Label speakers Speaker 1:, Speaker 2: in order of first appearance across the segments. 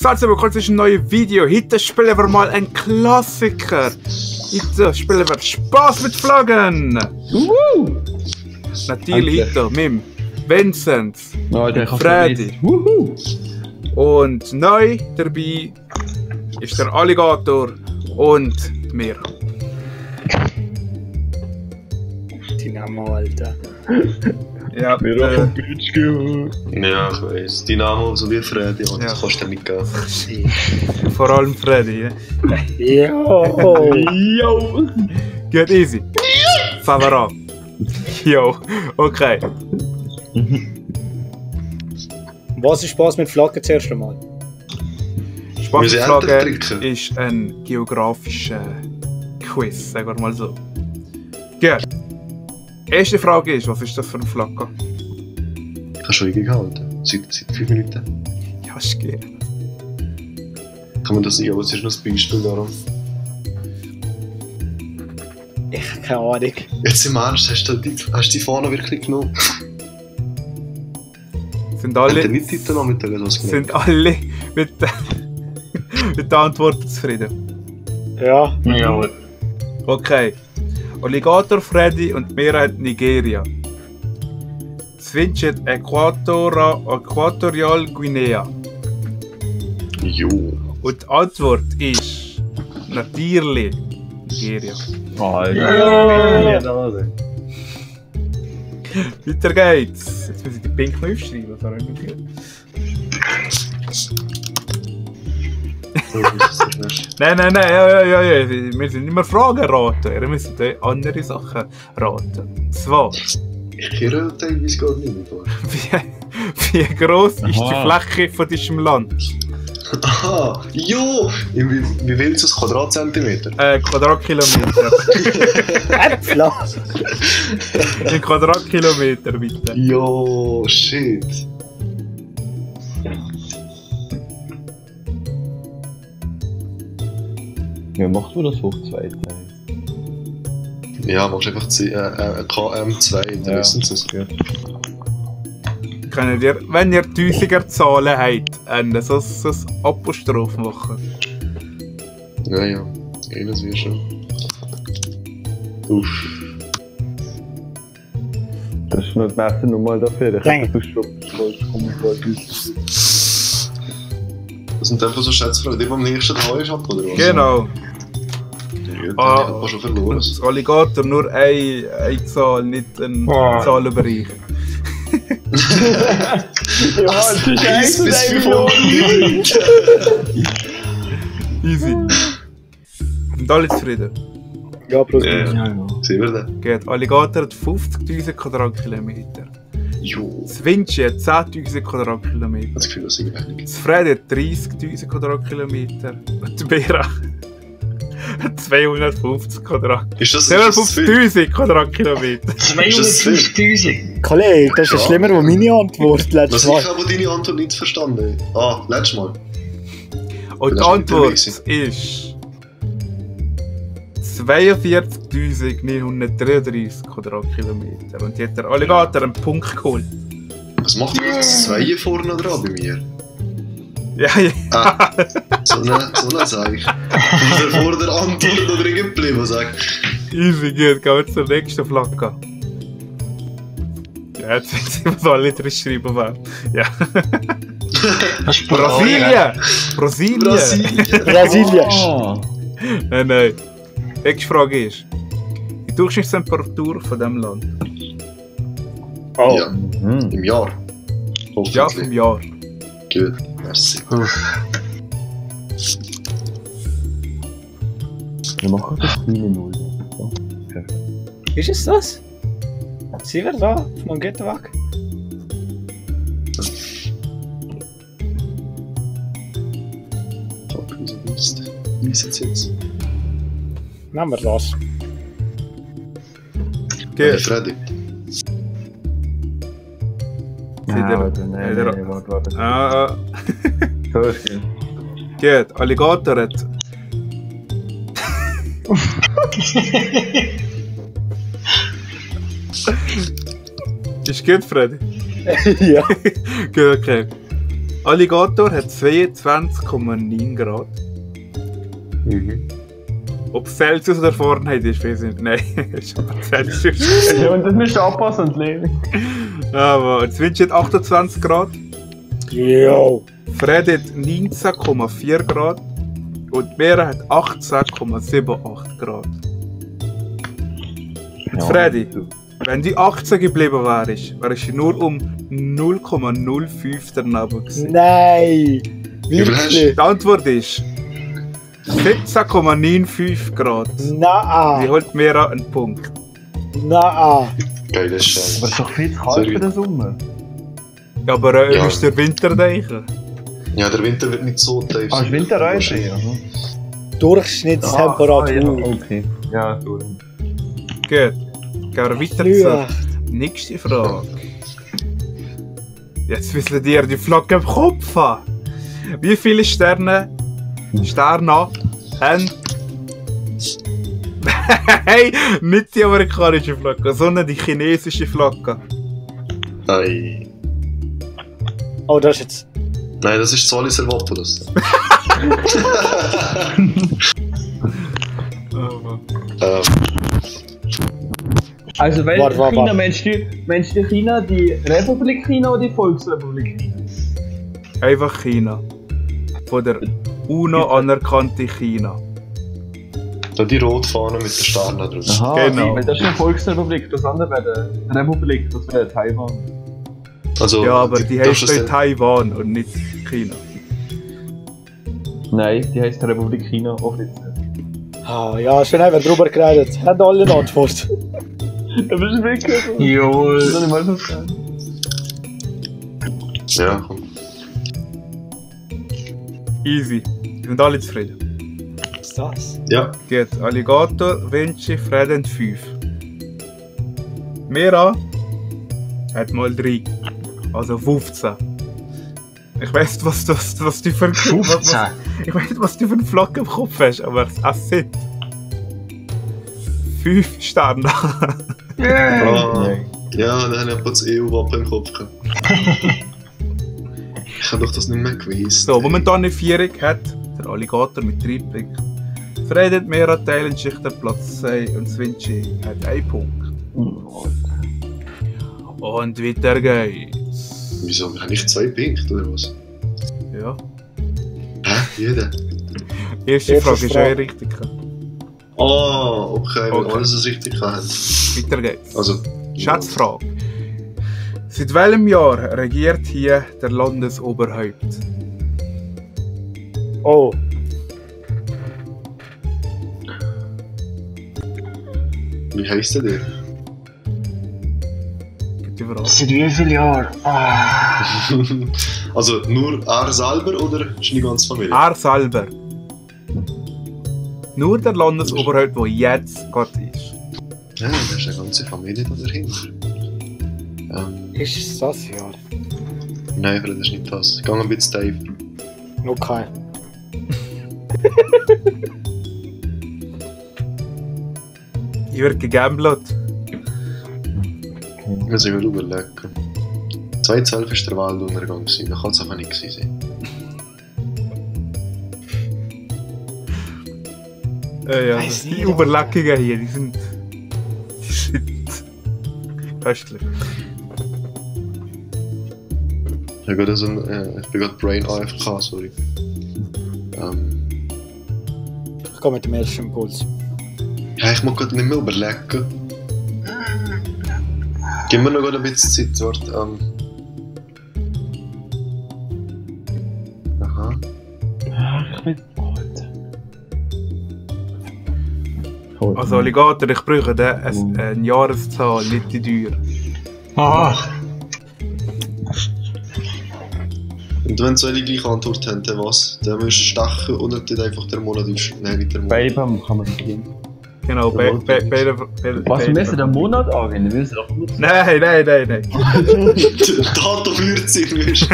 Speaker 1: Herzlich willkommen zu einem neuen Video. Heute spielen wir mal einen Klassiker. Heute spielen wir Spaß mit Flaggen. Natürlich heute mit dem Vincent, Freddy. Und neu dabei ist der Alligator und mir.
Speaker 2: Dynamo, Alter.
Speaker 1: Ja,
Speaker 3: Ja, ich weiss. Dynamo so wie Freddy, und das kannst du nicht gehen.
Speaker 1: vor allem Freddy.
Speaker 2: Jo!
Speaker 1: Geht easy. Fangen wir an. Jo, okay.
Speaker 2: Was ist Spaß mit Flaggen zuerst einmal?
Speaker 1: Spaß mit
Speaker 3: Wir
Speaker 1: Flaggen
Speaker 3: sind Enter
Speaker 1: ist ein geografischer Quiz, sagen wir mal so. Gut. Erste Frage ist, was ist das für eine Flagge?
Speaker 3: Ich habe schon gehalten. Seit 5 Minuten.
Speaker 1: Ja, ist gut.
Speaker 3: Kann man das nicht? Aber es ist noch ein Beispiel darum.
Speaker 2: Ich habe keine Ahnung.
Speaker 3: Jetzt im Ernst, hast du die Fahne wirklich genommen?
Speaker 1: Sind
Speaker 3: Hat er
Speaker 1: alle,
Speaker 3: nicht heute Nachmittag etwas genommen?
Speaker 1: sind alle mit der Antwort zufrieden?
Speaker 2: Ja.
Speaker 4: Ja,
Speaker 1: Okay. Alligator, Freddy und Mehrheit Nigeria. Zwinget Äquatorial Guinea.
Speaker 3: Jo.
Speaker 1: Und die Antwort ist natürlich Nigeria.
Speaker 4: ja.
Speaker 1: Weiter geht's. Jetzt muss ich die Pink noch aufschreiben, das war nicht viel. Nein, ja. Wir sind nicht mehr Fragen raten. Ihr müsst andere Sachen raten. Zwar,
Speaker 3: Ich höre teilweise gar nicht mehr.
Speaker 1: wie gross ist die Fläche von diesem Land?
Speaker 3: Aha! Jo! Wie viel ist das Quadratzentimeter?
Speaker 1: Quadratkilometer.
Speaker 2: Äpfel!
Speaker 1: In Quadratkilometer, bitte.
Speaker 3: Jo, shit.
Speaker 4: Ja, machst du das hoch 2 Teile?
Speaker 3: Ja, machst einfach KM2, dann wissen sie es.
Speaker 1: Könnt ihr, wenn ihr Tausiger Zahlen habt, so ein Apostroph machen?
Speaker 3: Ja. Eines wie schon. Uff.
Speaker 4: Das ist noch das Messer nochmal dafür. Ich
Speaker 2: Danke.
Speaker 4: habe schon
Speaker 3: Das sind einfach so Schätzfragen, die am nächsten Tag ist, oder was?
Speaker 1: Genau.
Speaker 3: Ja, dann hat man schon verloren.
Speaker 1: Das Alligator nur eine Zahl, nicht ein Zahlenbereich.
Speaker 4: Ja, das ist
Speaker 3: 1 bis 500.
Speaker 1: Easy. Sind alle zufrieden?
Speaker 2: Ja, bloß
Speaker 3: Ja, sehen wir den?
Speaker 1: Geht. Alligator hat 50.000 Quadratkilometer.
Speaker 3: Jo.
Speaker 1: Das Vinci hat 10.000 Quadratkilometer.
Speaker 3: Ich habe das Gefühl, das ist eigentlich.
Speaker 1: Das Freddy hat 30.000 Quadratkilometer. Und der Bera hat 250 Quadratkilometer.
Speaker 3: Ist das viel?
Speaker 1: 250.000 Quadratkilometer.
Speaker 4: 250.000!
Speaker 2: Kollege, das ist schlimmer als meine Antwort letztes
Speaker 3: Was
Speaker 2: Mal.
Speaker 3: ich aber deine Antwort nicht verstanden. Letztes Mal.
Speaker 1: Und die
Speaker 3: Das ist
Speaker 1: Antwort
Speaker 3: nicht
Speaker 1: ist 42.933 Quadratkilometer. Und die hat der Alligator einen Punkt geholt.
Speaker 3: Was macht ihr jetzt 2 vorne dran bei mir?
Speaker 1: Ja.
Speaker 3: So eine Zeich. Dieser vor der Antwort noch drin geblieben, sag.
Speaker 1: Easy, gut. Gehen wir zur nächsten Flagge. Ja, jetzt wissen wir, was alle drin schreiben werden. Ja. Brasilien!
Speaker 2: Brasilien!
Speaker 1: Nein. Die nächste Frage ist: die Durchschnittstemperatur von diesem Land?
Speaker 2: Oh.
Speaker 3: Ja, im Jahr.
Speaker 1: Ja, vom Jahr.
Speaker 3: Gut, merci.
Speaker 4: Wir machen das kleine Null.
Speaker 2: Ist es das? Sind wir da? Man geht weg.
Speaker 3: Fuck, wieso willst du? Wie ist es jetzt?
Speaker 2: Nehmen wir das.
Speaker 3: Hey,
Speaker 1: Gut.
Speaker 3: Freddy.
Speaker 4: Nein, warte.
Speaker 1: Ah,
Speaker 4: So ist gut.
Speaker 1: gut. Alligator hat. Ist gut, Freddy?
Speaker 2: Ja.
Speaker 1: Gut, okay. Alligator hat 22,9 Grad.
Speaker 4: Mhm.
Speaker 1: Ob Celsius oder Fahrenheit ist, weiß ich nicht. Nein, ist aber Celsius.
Speaker 4: Ja, und das müsst ihr anpassen und leben.
Speaker 1: Aber Zwinsch hat 28 Grad.
Speaker 2: Yo!
Speaker 1: Fred hat 19,4 Grad. Und Mera hat 18,78 Grad. Und Freddy, wenn du 18 geblieben wärst, wärst du nur um 0,05 daneben gewesen.
Speaker 2: Nein!
Speaker 3: Wie viel
Speaker 2: Wirklich?
Speaker 1: Die Antwort ist 17,95 Grad. Die
Speaker 2: Na,
Speaker 1: holt Mera einen Punkt.
Speaker 2: na.
Speaker 3: Geiles Scheiß.
Speaker 4: Aber es ist doch viel zu kalt für den Sommer.
Speaker 1: Ja, aber
Speaker 3: Ja.
Speaker 1: ist der Winter denken?
Speaker 3: Ja, der Winter wird nicht so tief.
Speaker 4: Ah, ist Winterreise?
Speaker 2: Durchschnittstemperatur.
Speaker 4: Okay. Ja, so.
Speaker 1: Gut. Gehen wir weiter zur nächsten Frage. Jetzt wissen die die Flagge im Kopf haben. Wie viele Sterne haben... Hey, nicht die amerikanische Flagge, sondern die chinesische Flagge.
Speaker 3: Ei.
Speaker 2: Oh, das ist jetzt.
Speaker 3: Nein, das ist Zolli Servopolis.
Speaker 4: Also, weil
Speaker 2: Warte.
Speaker 4: China, meinst du China die Republik China oder die Volksrepublik China?
Speaker 1: Einfach China. Von der UNO anerkannte China.
Speaker 3: Da die Rotfahne mit den Sternen drauf.
Speaker 4: Aha,
Speaker 1: Genau.
Speaker 4: weil das ist eine Volksrepublik, das andere wäre eine Republik, das wäre Taiwan.
Speaker 3: Also,
Speaker 1: Ja, aber die
Speaker 3: darfst
Speaker 1: heißt
Speaker 3: du
Speaker 1: bei
Speaker 3: das
Speaker 1: Taiwan und nicht China.
Speaker 4: Nein, die heisst Republik China offiziell.
Speaker 2: Ah, ja, schon haben wir drüber geredet. Haben alle eine Antwort?
Speaker 4: Aber das ist wirklich so. Jawohl. Soll ich mal so sagen?
Speaker 3: Ja, komm.
Speaker 1: Easy. Wir sind alle zufrieden.
Speaker 2: Was ist das?
Speaker 3: Ja,
Speaker 1: Geht Alligator, Vinci, Fred und 5. Mera hat mal 3. Also 15. Ich weiss, was du für
Speaker 4: 15?
Speaker 1: Ich weiss, was du für eine Flagge im Kopf hast, aber es sind 5 Sterne.
Speaker 3: dann habe ich das EU-Wappen im Kopf gehabt. Ich habe doch das nicht mehr gewusst.
Speaker 1: So, momentan eine Vierung hat der Alligator mit 3 Punkten. Fred und Mera teilen sich den Platz 2 und Vinci hat 1 Punkt. Und weiter geht's.
Speaker 3: Wieso? Habe ich 2 Punkte oder was?
Speaker 1: Ja.
Speaker 3: Hä? Jeder?
Speaker 1: Erste
Speaker 2: Erste
Speaker 1: Frage ist
Speaker 2: Frage.
Speaker 1: ja richtig.
Speaker 3: Ah, okay, weil
Speaker 1: Okay.
Speaker 3: alles das richtig haben.
Speaker 1: Weiter geht's.
Speaker 3: Also,
Speaker 1: Schätzfrage. Seit welchem Jahr regiert hier der Landesoberhaupt?
Speaker 2: Oh,
Speaker 3: wie heisst der denn?
Speaker 1: Gute Frage.
Speaker 4: Seit wie vielen Jahren?
Speaker 3: Also, nur er selber oder ist die ganze Familie?
Speaker 1: Er selber. Nur der Landesoberhaupt, der jetzt gerade ist.
Speaker 3: Ja, da ist eine ganze Familie da dahinter.
Speaker 2: ist es das Jahr?
Speaker 3: Nein, das ist nicht das. Ich gehe ein bisschen tiefer.
Speaker 2: Okay.
Speaker 1: Ich werde gegambelt.
Speaker 3: Ich muss mir überlegen. 2012 war der Weltuntergang. Da kann es einfach nicht gewesen sein.
Speaker 1: Ja,
Speaker 2: Weiss
Speaker 1: die
Speaker 2: nicht,
Speaker 1: Überlegungen hier, die sind köstlich.
Speaker 3: Ich bin gerade Brain AFK, sorry.
Speaker 2: Ich gehe mit dem ersten Impuls.
Speaker 3: Ja, ich muss gerade nicht mehr überlegen. Gib mir noch gerade ein bisschen Zeit, warte. Aha.
Speaker 4: Ich bin alt.
Speaker 1: Also Alligator, ich brauche eine Jahreszahl, nicht die Teuer.
Speaker 3: Und wenn sie alle die gleiche Antwort haben, dann was? Dann musst du stechen oder dann einfach der Monat aufschreiben. Nein, nicht der Monat.
Speaker 4: Beibam kann man nicht.
Speaker 1: Genau,
Speaker 3: Ja,
Speaker 4: Was, wir müssen den Monat angehen? Wir müssen doch nur...
Speaker 1: Nein.
Speaker 3: Datum führt sich nicht.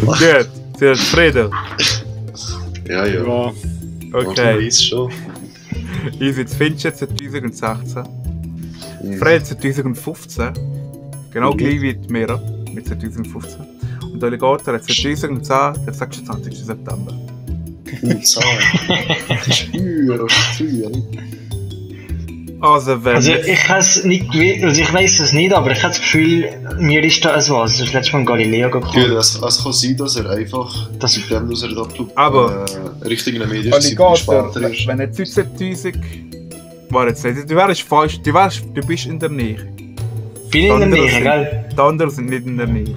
Speaker 1: Gut, sehr zufrieden.
Speaker 3: Ja, ja.
Speaker 2: Ja.
Speaker 3: Man
Speaker 1: Okay,
Speaker 3: weiß schon.
Speaker 1: Easy, jetzt findest du jetzt 2016. Fred 2015. Genau gleich wie die Mera mit 2015. Und der Alligator hat 2010, der 26. September.
Speaker 3: Zahl. Das ist früher.
Speaker 1: Also wenn...
Speaker 2: Also ich has nicht also ich weiss es nicht, aber ich habe das Gefühl, mir ist da ein was. Das letzte Mal in Galileo
Speaker 3: Gut,
Speaker 2: gekommen.
Speaker 3: es kann sein, dass er einfach,
Speaker 2: Das-
Speaker 3: mit dem, dass er da
Speaker 1: Aber-
Speaker 3: richtig in den Medien
Speaker 1: Alligator,
Speaker 3: später ist.
Speaker 1: wenn er 17'000... War jetzt nicht, du wärst falsch, du bist in der Nähe.
Speaker 2: Bin in der
Speaker 1: Andere
Speaker 2: Nähe,
Speaker 1: sind-
Speaker 2: gell?
Speaker 1: Die anderen sind nicht in der Nähe.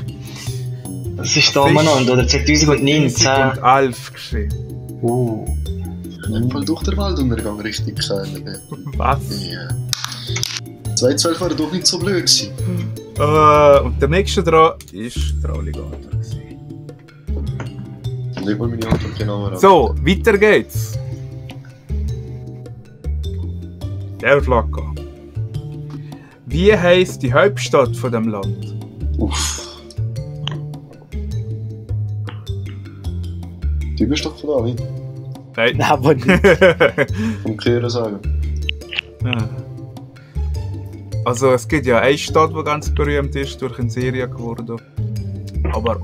Speaker 2: Das ist da umeinander, oder 2019.
Speaker 1: 2011 geschehen.
Speaker 3: Nicht mal durch den Walduntergang richtig kennen.
Speaker 1: Was?
Speaker 3: Ja. 2012 war er doch nicht so blöd gewesen.
Speaker 1: Und der nächste dran ist der Alligator gewesen.
Speaker 3: Nicht mal meine Antwort genau an.
Speaker 1: So, weiter geht's. Der Flagge. Wie heisst die Hauptstadt von dem Land?
Speaker 3: Uff. Du bist doch von da, nicht?
Speaker 1: Nein.
Speaker 2: Aber nicht.
Speaker 3: Vom Kehren sagen.
Speaker 1: Ja. Also es gibt ja eine Stadt, die ganz berühmt ist, durch eine Serie geworden. Aber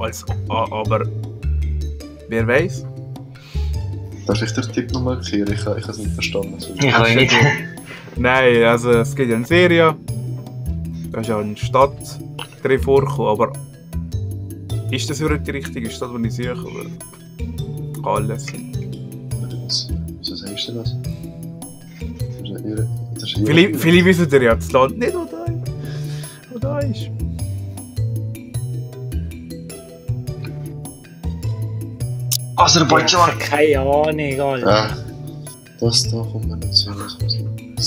Speaker 1: wer weiß?
Speaker 3: Darf ich den Tipp nochmal kehren? Ich habe es nicht verstanden.
Speaker 2: Ich kann nicht.
Speaker 1: Nein, also es gibt ja eine Serie. Da ist ja eine Stadt drin vorgekommen, aber ist das wirklich die richtige Stadt, die ich suche? Oder kann alles sein?
Speaker 3: Wieso sagst du das?
Speaker 1: Viele wissen ja das Land nicht, wo da ist.
Speaker 2: Aserbaidschan.
Speaker 5: Keine Ahnung, Alter.
Speaker 3: Ah, das da kommt mir nicht so raus. Das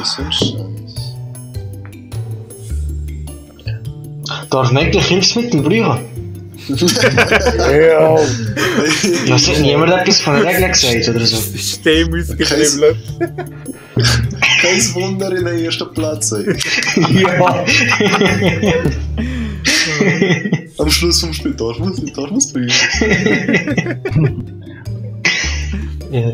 Speaker 3: ist ein Scheiß.
Speaker 2: Darf nicht Hilfsmittel brauchen?
Speaker 5: Ja.
Speaker 2: Ja, es hat niemand etwas von der Regel gesagt oder so.
Speaker 1: Das System ausgekribbelt.
Speaker 3: Kein Wunder in den ersten Platz. Ey.
Speaker 2: Ja.
Speaker 3: Am Schluss vom Spiel darf man es bringen.
Speaker 2: Ja.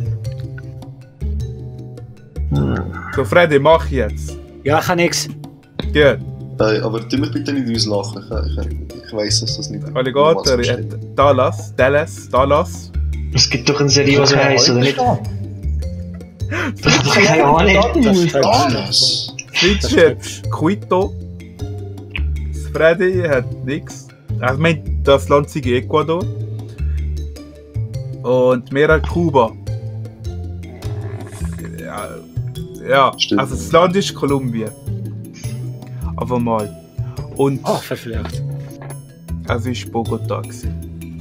Speaker 1: So, Freddy, mach jetzt.
Speaker 5: Ja, ich kann nix.
Speaker 1: Gut.
Speaker 3: Hey, aber tu mich bitte nicht uns lachen. Ich weiss, dass das nicht.
Speaker 1: Alligator
Speaker 3: normal so
Speaker 1: hat Dallas.
Speaker 2: Es gibt doch eine Serie, die so heisst, oder nicht? Keine Ahnung.
Speaker 3: Alles.
Speaker 1: Schweiz hat Quito. Freddy hat nix. Also, ich meine, das Land sei Ecuador. Und mehr hat Kuba. Ja,
Speaker 3: Stimmt.
Speaker 1: also das Land ist Kolumbien. Aber mal. Und
Speaker 5: Ah, verflucht.
Speaker 1: es war Bogotá. gewesen.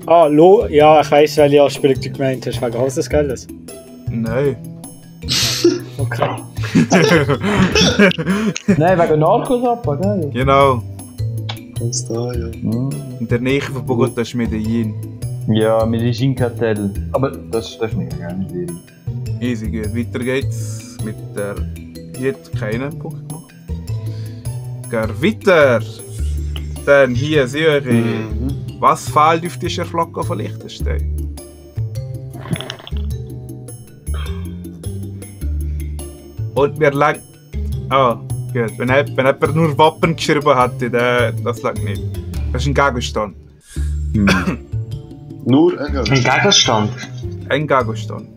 Speaker 5: Ah, ja, ich weiss, welche Anspielung du gemeint hast, wegen Haus des Geldes.
Speaker 1: Nein.
Speaker 5: Okay.
Speaker 4: Nein, wegen Narcos-Appa, gell?
Speaker 1: Genau.
Speaker 3: Ganz da, ja.
Speaker 1: In der Nähe von Bogotá ist Medellin.
Speaker 4: Ja, Medellin-Kartell. Aber das ist mir gerne Serie.
Speaker 1: Easy, gut. Weiter geht's mit der... Hier hat keinen Punkt gemacht. Weiter! Dann hier sehe ich... Was fehlt auf dieser Flagge von Liechtenstein? Und wir lang... Ah, gut. Wenn jemand nur Wappen geschrieben hätte, dann das lag nicht. Das ist ein Gegenstand.
Speaker 3: Nur ein
Speaker 2: Ein
Speaker 3: Gegenstand.
Speaker 2: Gegenstand.
Speaker 1: Ein Gegenstand.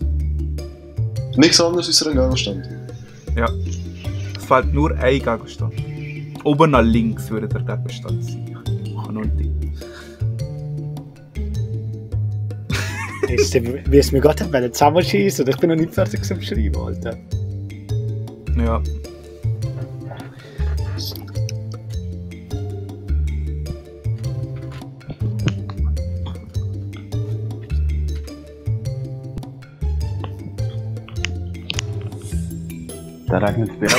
Speaker 3: Nichts anderes als ein Gegenstand.
Speaker 1: Ja. Es fehlt nur ein Gegenstand. Oben nach links würde der Gegenstand sein. Ich kann noch nicht.
Speaker 5: Wie es mir gerade hat, zusammenschießen und ich bin noch nicht fertig zum Schreiben, Alter.
Speaker 1: Ja.
Speaker 4: Da regnet es auch.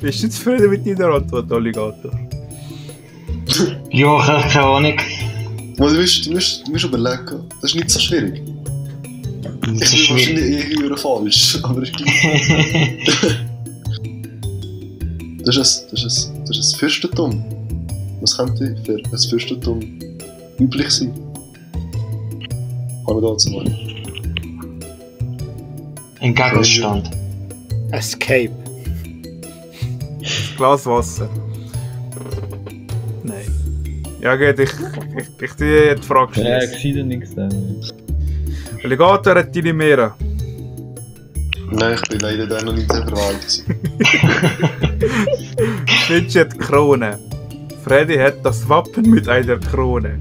Speaker 1: Bist du zufrieden mit deiner Antwort, Alligator?
Speaker 2: Ja, ich habe keine Ahnung.
Speaker 3: Du musst überlegen, das ist nicht so schwierig.
Speaker 2: Das ist
Speaker 3: Ich bin
Speaker 2: schwierig.
Speaker 3: wahrscheinlich höher falsch, aber ist gleich. Das ist ein Fürstentum. Was könnte für ein Fürstentum üblich sein? Kann man dazu mal.
Speaker 2: Ein Gegenstand.
Speaker 5: Escape.
Speaker 1: Glas Wasser. Ja gut, ich die Frage
Speaker 4: Ja,
Speaker 1: schließen.
Speaker 4: gescheiter nichts dann.
Speaker 1: Alligator hat deine Meere.
Speaker 3: Nein, ich bin leider da noch nicht selber weit gewesen.
Speaker 1: Finch hat die Krone. Freddy hat das Wappen mit einer Krone.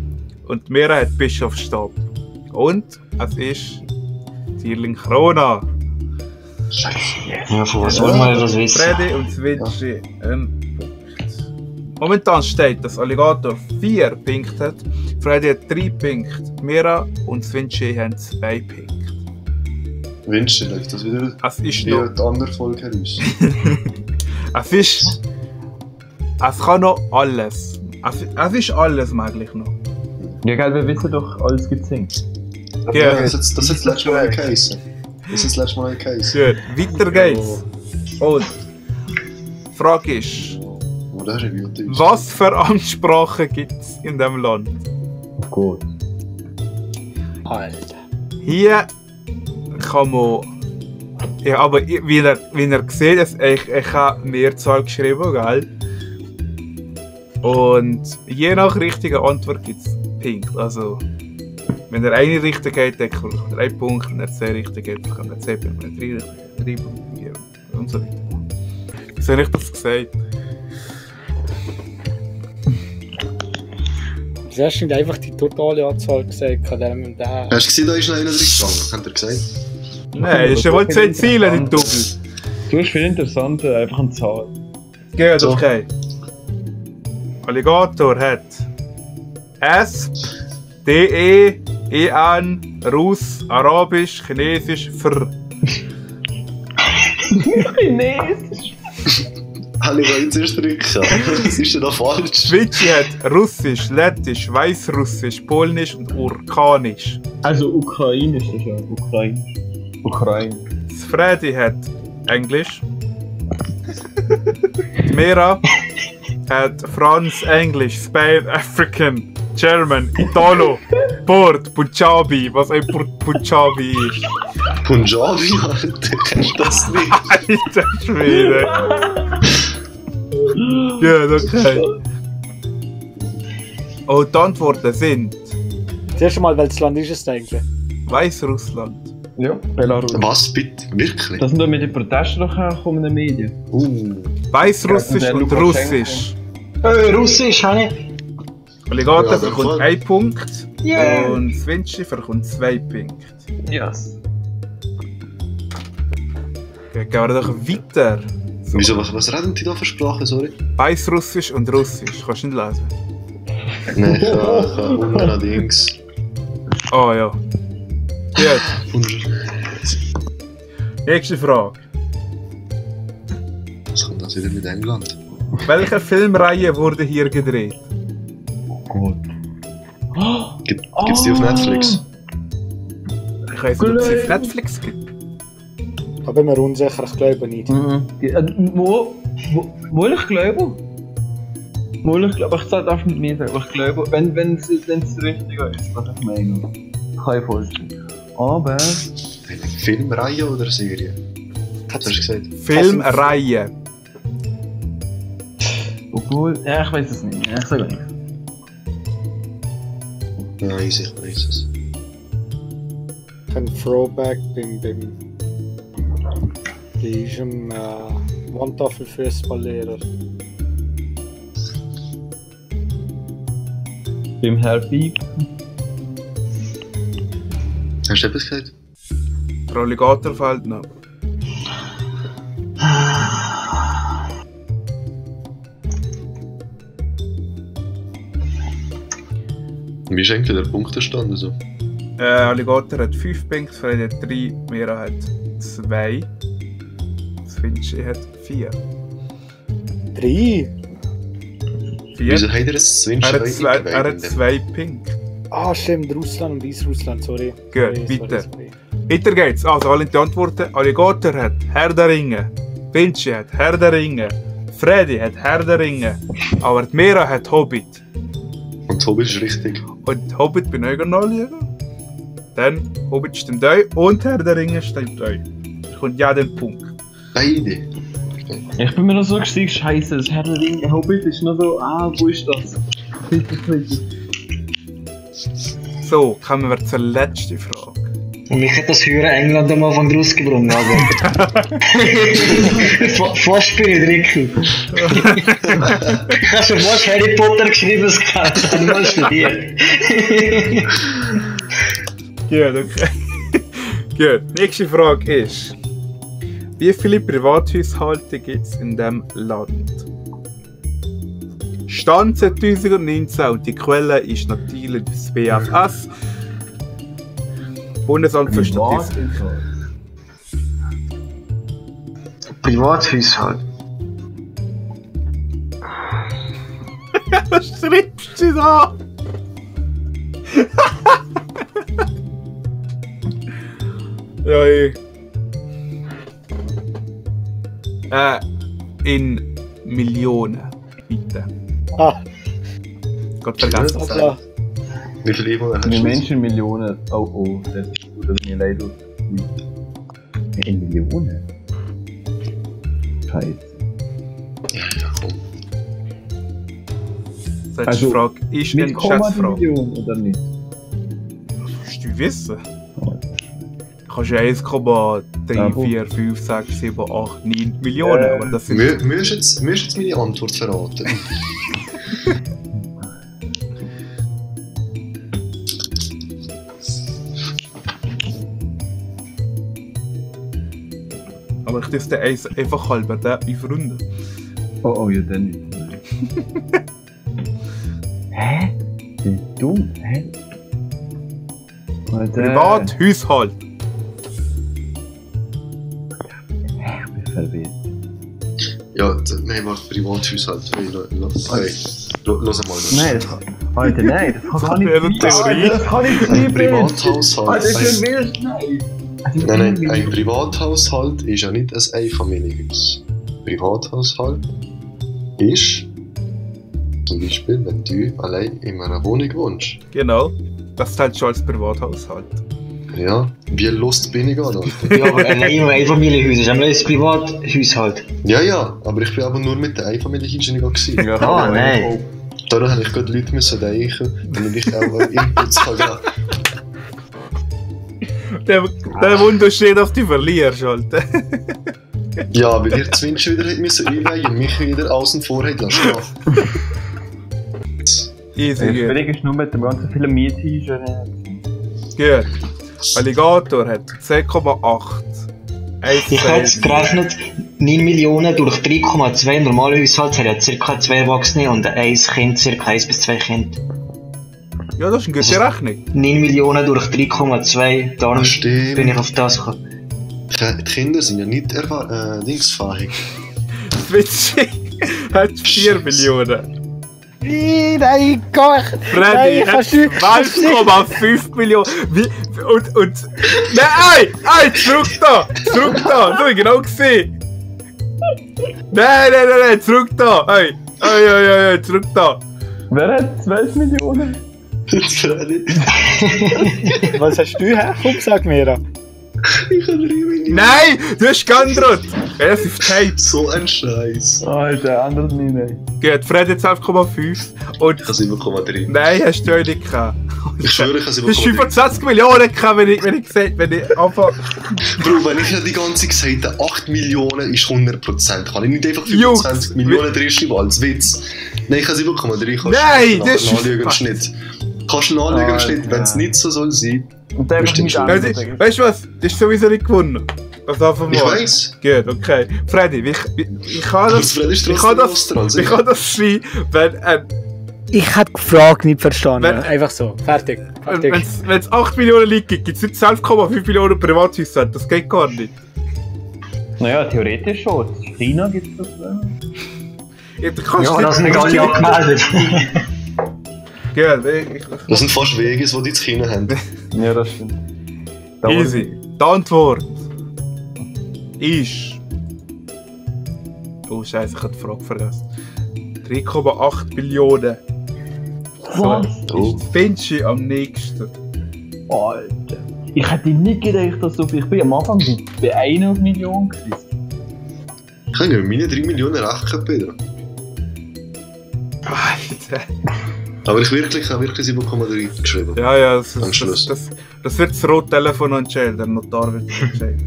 Speaker 1: Und Mera hat Bischofsstab. Und es ist Tierling Krona.
Speaker 3: Scheiße.
Speaker 2: Ja, von was wollen wir das wissen?
Speaker 1: Freddy und Switchy ein Punkt. Momentan steht, dass Alligator 4 Punkte hat. Freddy hat 3 Punkte. Mera und Switchy haben 2 Punkte.
Speaker 3: Wünsche dir, das wieder
Speaker 1: Es ist
Speaker 3: wie
Speaker 1: noch...
Speaker 3: die andere Folge heraus.
Speaker 1: Es ist... Es kann noch alles. Es ist alles möglich noch.
Speaker 4: Ja, geil, wir wissen doch, alles gibt's Sings.
Speaker 1: Ja.
Speaker 3: Das ist das letzte Mal ein Case. Das ist das letzte Mal ein Case.
Speaker 1: Gut, weiter geht's. Und die Frage ist,
Speaker 3: Oh, das ist ein guter Typ.
Speaker 1: was für Amtssprachen gibt es in diesem Land?
Speaker 4: Oh Gott.
Speaker 5: Alter.
Speaker 1: Hier kann man... Ja, aber wie ihr seht, ich habe Mehrzahl geschrieben, gell? Und je nach richtiger Antwort gibt es Punkte. Also, wenn ihr eine richtig geht, dann bekommt ihr 3 Punkte. Wenn ihr 2 richtig geht, bekommt ihr 10 Punkte. Wenn ihr 3 richtig 3 Punkte, 4 und so weiter. Wieso habe ich das gesagt?
Speaker 5: Du hast nicht einfach die totale Anzahl gesagt, an dem und der.
Speaker 3: Hast du gesehen, da ist noch einer drin gegangen? Hat er gesagt?
Speaker 1: Nein, das ist ja wohl 2 Ziele, nicht Doppel.
Speaker 4: Du hast viel interessanter, einfach eine Zahl.
Speaker 1: Geht,
Speaker 3: So.
Speaker 1: okay. Alligator hat S, D, E, N, Russ, Arabisch, Chinesisch, Fr.
Speaker 4: Chinesisch.
Speaker 3: Alle wollen zuerst drücken. Das ist ja noch falsch.
Speaker 1: Switchy hat Russisch, Lettisch, Weißrussisch, Polnisch und Urkanisch.
Speaker 4: Also Ukrainisch ist ja. Ukraine.
Speaker 1: Freddy hat Englisch. Mera hat Franz, Englisch, Spain, African, German, Italo, Port, Punjabi, was ein Punjabi ist.
Speaker 3: Punjabi, Alter, kennst du das nicht?
Speaker 1: Alter Schwede. Ja, okay. Oh, die Antworten sind
Speaker 5: Zuerst einmal, welches Land ist es eigentlich?
Speaker 1: Weißrussland.
Speaker 4: Ja, Belarus.
Speaker 3: Was, bitte? Wirklich?
Speaker 4: Das sind doch mit den Protesten doch hergekommen in den Medien.
Speaker 1: Weißrussisch
Speaker 4: Ja, und
Speaker 1: und
Speaker 4: der
Speaker 1: Russisch.
Speaker 2: Russisch, habe ich.
Speaker 1: Alligator
Speaker 3: Ja,
Speaker 1: bekommt
Speaker 3: voll.
Speaker 1: 1 Punkt
Speaker 2: Yeah.
Speaker 1: und Swinchi bekommt 2 Punkte.
Speaker 4: Yes.
Speaker 1: Okay, gehen wir doch weiter. So.
Speaker 3: Wieso, was reden die da für Sprachen, sorry?
Speaker 1: Weißrussisch und Russisch. Kannst du nicht lesen?
Speaker 3: Nein, ich habe unten
Speaker 1: Ah ja. Gut. Nächste Frage.
Speaker 3: Was kommt das wieder mit England?
Speaker 1: Welche Filmreihe wurde hier gedreht?
Speaker 4: Gut.
Speaker 3: Gibt's die auf Netflix?
Speaker 1: Ich weiß nicht, ob es auf Netflix gibt.
Speaker 5: Da bin mir unsicher, ich glaube nicht.
Speaker 4: Wohl ich glaube. Ich darf nicht mehr sagen, aber ich glaube, wenn es richtiger ist, was ich meine. Kann ich vorstellen. Aber...
Speaker 3: Eine Filmreihe oder Serie? Was hast du gesagt?
Speaker 1: Filmreihe.
Speaker 4: Obwohl... Ja, ich weiß es nicht. Ja, ich sage nicht.
Speaker 3: Nein, ich weiß es.
Speaker 5: Ein Throwback beim diesem Wandtafelfußballlehrer.
Speaker 4: Beim Herr Piep.
Speaker 3: Hast du etwas gesagt?
Speaker 1: Der Alligator fällt noch.
Speaker 3: Wie ist eigentlich der Punktestand? Also?
Speaker 1: Alligator hat 5 Punkte, Freddy hat 3, Mera hat 2. Swinchi hat 4.
Speaker 5: 3?
Speaker 1: 4?
Speaker 3: Wieso hat er es
Speaker 1: Er hat 2 Punkte.
Speaker 5: Ah, stimmt, Russland und Weißrussland, sorry.
Speaker 1: Gut,
Speaker 5: Sorry,
Speaker 1: weiter.
Speaker 5: sorry.
Speaker 1: Weiter geht's. Also, alle die Antworten. Alligator hat Herr der Ringe. Finchi hat Herr der Ringe. Freddy hat Herr der Ringe. Aber die Mera hat Hobbit.
Speaker 3: Und Hobbit ist richtig.
Speaker 1: Und Hobbit bin ich nachschauen. Dann Hobbit stimmt euch und Herr der Ringe stimmt euch. Ich kommt ja den Punkt.
Speaker 3: Beide.
Speaker 4: Ich bin mir noch so gestiegen, scheiße, das Herr der Ringe Hobbit ist noch so, wo ist das? bitte.
Speaker 1: So, kommen wir zur letzten Frage.
Speaker 6: Und mich hat das höhere England am Anfang rausgebrungen, aber... Fast bin ich Ricky. Ich habe schon fast Harry Potter geschrieben, das habe ich mal studiert.
Speaker 1: Gut, okay. Gut, nächste Frage ist: Wie viele Privathaushalte gibt es in diesem Land? Stand 2019 und die Quelle ist natürlich das BFS, Bundesamt für Statistik.
Speaker 6: Privathaushalt.
Speaker 1: Was schreibst du da? Ja, in Millionen, bitte. Gott vergessen.
Speaker 5: Hoppla.
Speaker 3: Wie viele Einwohner hast
Speaker 4: Die
Speaker 3: du?
Speaker 4: Menschen Millionen. Oh, das ist gut, dass mir leid tut. In Millionen? Scheiße.
Speaker 3: Ja, komm.
Speaker 1: Letzte Frage ist
Speaker 4: mit
Speaker 1: eine
Speaker 4: Komma die
Speaker 1: Schätzfrage.
Speaker 4: Million, oder nicht?
Speaker 1: Musst du wissen? Kannst du 1,3, 4, 5, 6, 7, 8, 9 Millionen, aber das sind...
Speaker 3: Mir ist jetzt meine Antwort verraten.
Speaker 1: Aber ich darf den eins einfach halber den aufrunden.
Speaker 4: Oh, ja, dann nicht. Hä? Bist du dumm? Hä? Alter.
Speaker 1: Privathaushalt.
Speaker 4: Ich bin verwirrt.
Speaker 3: Ja, nein, warte, Privathaushalt. Hey, lass mal
Speaker 4: Nein, das kann... Alter, nein, das kann ich
Speaker 1: wäre
Speaker 4: nicht.
Speaker 1: Theorie.
Speaker 4: Das kann ich nicht.
Speaker 3: Privathaushalt.
Speaker 4: Alter, du willst nein.
Speaker 3: Nein, ein Privathaushalt ist ja nicht ein Einfamilienhaus. Privathaushalt ist zum Beispiel, wenn du allein in einer Wohnung wohnst.
Speaker 1: Genau. Das zählt schon als Privathaushalt.
Speaker 3: Ja, wie lust bin ich an, Alter?
Speaker 6: Ja, aber ein Einfamilienhaus ist ein Privathaushalt.
Speaker 3: Ja, aber ich bin aber nur mit der Einfamilienhäuser gewesen.
Speaker 6: Ah, nein.
Speaker 3: Darum habe ich gerade Leute müssen denken, damit ich auch Inputs kann geben.
Speaker 1: Der Wunder steht, dass du verlierst, Alter.
Speaker 3: Ja, weil ihr zwingend wieder hätte müssen einweihen und mich wieder außen vor hätte lassen.
Speaker 1: Easy,
Speaker 4: Ich
Speaker 1: gut.
Speaker 4: überlege nur mit dem ganzen vielen Miethäusern.
Speaker 1: Gut. Alligator hat 10,8.
Speaker 6: Ich habe jetzt gerechnet, 9 Millionen durch 3,2 normale Haushalte hat ja ca. 2 Erwachsene und ein Kind ca. 1 bis 2 Kinder.
Speaker 1: Ja, das ist eine gute Rechnung.
Speaker 6: 9 Millionen durch 3,2, darum
Speaker 3: Das stimmt.
Speaker 6: bin ich auf das gekommen.
Speaker 3: Die Kinder sind ja nicht dingsfähig.
Speaker 1: Switchy hat 4 Millionen.
Speaker 5: Nein, Gott!
Speaker 1: Freddy hat
Speaker 5: kannst du-
Speaker 1: 12,5 Millionen. Wie? Und. Nein! Zurück da! Das hab ich genau gesehen! Nein! Zurück da! Hey, zurück da!
Speaker 4: Wer hat 12 Millionen?
Speaker 5: Was hast du hergekommen, sag mir?
Speaker 3: Ich habe 3 Millionen.
Speaker 1: Nein! Du hast geantwortet! Er ist auf Tape.
Speaker 3: So ein Scheiß.
Speaker 4: Alter, andere nicht, nein.
Speaker 1: Gut, Fred hat 11,5. Und.
Speaker 3: Ich habe 7,3.
Speaker 1: Nein, hast du ja nicht gehabt.
Speaker 3: Ich schwöre, ich habe
Speaker 1: Du hast
Speaker 3: 7,3.
Speaker 1: 25 Millionen gehabt, wenn ich anfange.
Speaker 3: Bro, wenn ich ja die ganze Zeit gesagt habe, 8 Millionen ist 100%, kann ich nicht einfach
Speaker 1: Jungs,
Speaker 3: 25 Millionen drin schreiben als Witz. Nein, ich habe 7,3.
Speaker 1: Nein, das ist-
Speaker 3: nachschauen im Schnitt. Kannst du nachschauen im Schnitt, wenn es nicht so soll sein.
Speaker 4: Und der
Speaker 3: Bestimmt
Speaker 4: mit
Speaker 3: schon.
Speaker 4: anderen.
Speaker 1: Weißt du was? Du hast sowieso nicht gewonnen. Was einfach
Speaker 3: Ich
Speaker 1: mal.
Speaker 3: weiss.
Speaker 1: Gut, okay. Freddy, ich kann
Speaker 3: Aber
Speaker 1: das.
Speaker 3: Fred ist
Speaker 1: Ich
Speaker 3: trotzdem
Speaker 1: kann
Speaker 3: loster als
Speaker 1: das. Ich
Speaker 3: ich.
Speaker 1: kann das sein, wenn.
Speaker 5: Ich hätte die Frage nicht verstanden.
Speaker 1: Wenn-
Speaker 5: Einfach so. Fertig.
Speaker 1: Wenn es 8 Millionen Leute gibt, gibt es nicht 12,5 Millionen Privathäuser. Das geht gar nicht.
Speaker 4: Naja, theoretisch schon. In China gibt es das.
Speaker 1: Ja, du kannst
Speaker 6: Ja,
Speaker 1: nicht-
Speaker 6: das sind
Speaker 1: du kannst
Speaker 6: alle angemeldet.
Speaker 1: Gut,
Speaker 3: Das sind fast Wege, die die zu China haben.
Speaker 4: Ja, das stimmt. Da
Speaker 1: easy. Die Antwort ist. Oh Scheiße, ich habe die Frage vergessen. 3,8 Billionen.
Speaker 4: Was?
Speaker 3: Oh.
Speaker 1: Ist Finchi am nächsten.
Speaker 4: Alter. Ich hätte nicht gedacht, dass so viel. Ich bin am Anfang bei 1 Million gewesen.
Speaker 3: Ich habe ja meine 3 Millionen recht gehabt, Pedro.
Speaker 1: Alter.
Speaker 3: Aber ich habe wirklich 7,3 geschrieben.
Speaker 1: Ja,
Speaker 3: Am Schluss.
Speaker 1: das wird das rote Telefon entscheiden, der Notar wird entscheiden.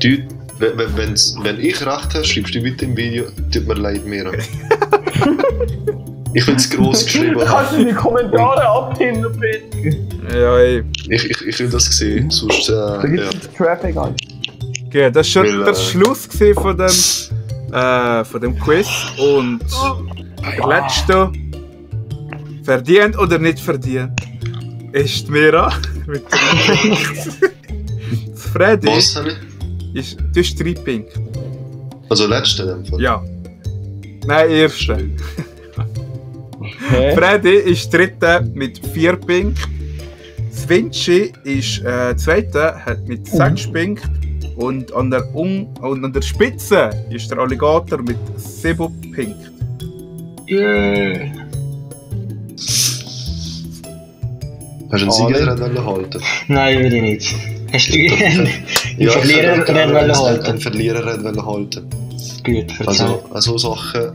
Speaker 3: Du, wenn ich recht habe, schreibst du bitte im Video, tut mir leid, Mira. Ich will es gross geschrieben
Speaker 4: Kannst du
Speaker 3: haben.
Speaker 4: in die Kommentare abpinnen, bitte?
Speaker 1: Ja, ey.
Speaker 3: Ich will das sehen, sonst
Speaker 4: Da gibt
Speaker 3: ja.
Speaker 4: es Traffic an.
Speaker 1: Okay, das war schon
Speaker 3: Weil,
Speaker 1: der Schluss gewesen von dem Quiz. Und der letzte, verdient oder nicht verdient, ist die Mira. Mit Freddy
Speaker 3: Was habe ich?
Speaker 1: ist, du hast 3 Punkte.
Speaker 3: Also letzte in dem Fall.
Speaker 1: Ja. Nein, erste.
Speaker 4: Hä?
Speaker 1: Freddy ist dritter mit 4 Punkten. Vinci ist zweiter, hat mit 6 Punkten. Und an der Spitze ist der Alligator mit 7 Punkten.
Speaker 6: Yeah.
Speaker 3: Hast du einen Sieger halten?
Speaker 6: Nein, will ich nicht. Hast du einen
Speaker 3: Ja,
Speaker 6: Verlierer
Speaker 3: einen
Speaker 6: halten?
Speaker 3: Verlierer halten.
Speaker 6: Gut,
Speaker 3: Also so Sachen,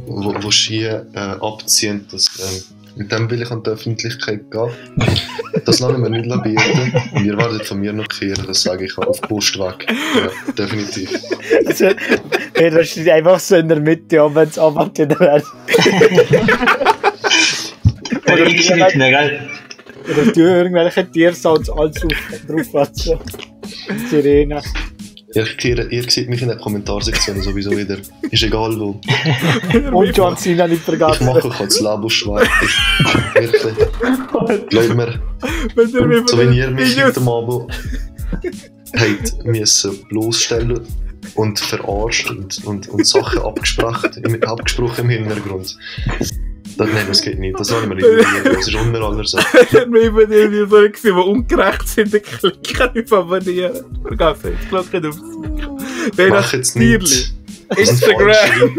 Speaker 3: wo hier abziehen, mit dem will ich an die Öffentlichkeit gehen. Das lassen wir nicht bieten. Und ihr werdet von mir noch kehren, das sage ich auf Post weg. Ja, definitiv.
Speaker 5: Also, das steht einfach so in der Mitte, und wenn es anfängt, wieder werden.
Speaker 6: Oder ich nicht mehr, gell?
Speaker 5: Oder du irgendwelche Tiersounds alles drauf lassen. Sirene.
Speaker 3: Ihr seht mich in der Kommentarsektion sowieso wieder. Ist egal wo.
Speaker 5: Und John Cena nicht
Speaker 3: Ich
Speaker 5: vergessen.
Speaker 3: mache euch das Leben schwer. Wirklich. Glaubt mir,
Speaker 1: Wenn ihr mich
Speaker 3: so
Speaker 1: von
Speaker 3: wie
Speaker 1: den
Speaker 3: ihr mich
Speaker 1: Videos-
Speaker 3: heute Abend habt müssen bloßstellen und verarscht und Sachen abgesprochen im Hintergrund. Nein, das geht nicht. Das sollen wir nicht machen. Das ist unter aller Sache.
Speaker 1: Wenn wir über die Videos so gesehen, die ungerecht sind, dann klicken auf Abonnieren. Vergiss jetzt, klicken aufs Mikro. Dann
Speaker 3: Mach
Speaker 1: das
Speaker 3: jetzt
Speaker 1: Tierli.
Speaker 3: nicht. Das ist ein
Speaker 1: Instagram.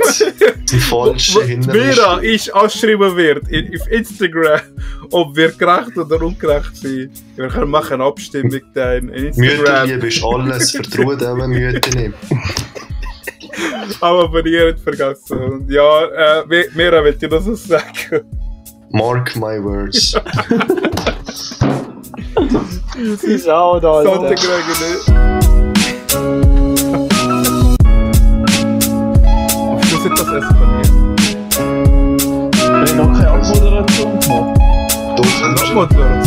Speaker 3: falscher
Speaker 1: Wo die Mira
Speaker 3: Hintergrund.
Speaker 1: ist angeschrieben wird auf Instagram, ob wir gerecht oder ungerecht sind. Wir können machen eine Abstimmung da in Instagram.
Speaker 3: Mütterliebe ist alles. Vertraue dem Mütter nicht.
Speaker 1: Aber abonnieren vergessen. Und ja, Mira, will dir das so sagen?
Speaker 3: Mark my words.
Speaker 5: Sie ist auch da,
Speaker 1: Sonntag
Speaker 5: Alter.
Speaker 1: nicht. Auf Schluss hat das eskaliert.
Speaker 4: Ich habe noch keine Abmoderation gemacht.
Speaker 3: Doch,
Speaker 1: Abmoderation.